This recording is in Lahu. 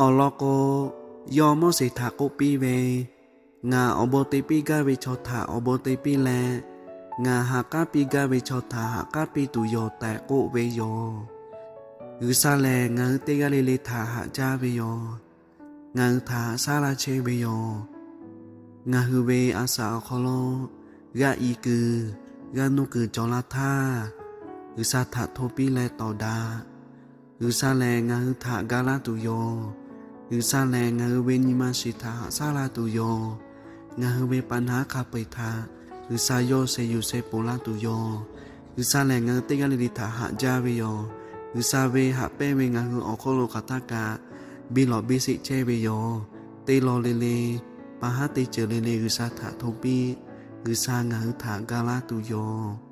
Awˬ lawn k'o, yawˇ Moˉseˍ htaꞈ k'oˆ piˇ ve, Ngaˬ awˬ bon te piˇ gaˇ ve chaw htaꞈ awˬ bon te piˇ leh, ngaˬ ha k'aˉ piˇ gaˇ ve chaw htaꞈ ha k'aˉ piˇ tuˬ yoˬ tehꞈ k'oˆ ve yoˬ. G'uiˬsha lehˬ ngaˬ hui teˇ g'aˇ le le htaꞈ haꞈ jaˇ ve yoˬ. Ngaˬ hui htaꞈ haꞈ shaˉ laˇ chehˇ ve yoˬ. Ngaˬ hui ve a shaꞈ awˬ hk'aw lo g'aˇ i kuiˬ, g'aˇ nuˇ kuiˬ cawˬ la htaˇ, G'uiˬsha htaꞈ hto piˇ leh tawˍ daꞈ. G'uiˬsha lehˬ ngaˬ hui htaꞈ ga laˇ tuˬ yoˬ. G'uiˬsha lehˬ ngaˬ hui ve nyi ma shiˍ htaꞈ haꞈ shaˉ laˇ tuˬ yoˬ. Ngaˬ hui ve pa naˉ hk'a peu-eˬ htaꞈ G'uiˬsha yawˇ sheh yuˬ sheh ponˬ laˇ tuˬ yoˬ. G'uiˬsha lehˬ ngaˬ hui teˇ g'aˇ le le htaꞈ haꞈ jaˇ ve yoˬ. G'uiˬsha ve haꞈ pehnˇ ve ngaˬ hui awˬ hk'oˆ lo hk'aˬ htaˇ kaꞈ biˇ lawꞈ biˇ sheˆ chehˇ ve yoˬ. Teˇ law le le, pa haˉ teˇ ceuˬ le le G'uiˬsha htaꞈ hto piˇ. G'uiˬsha ngaˬ hui htaꞈ ga laˇ tuˬ yoˬ.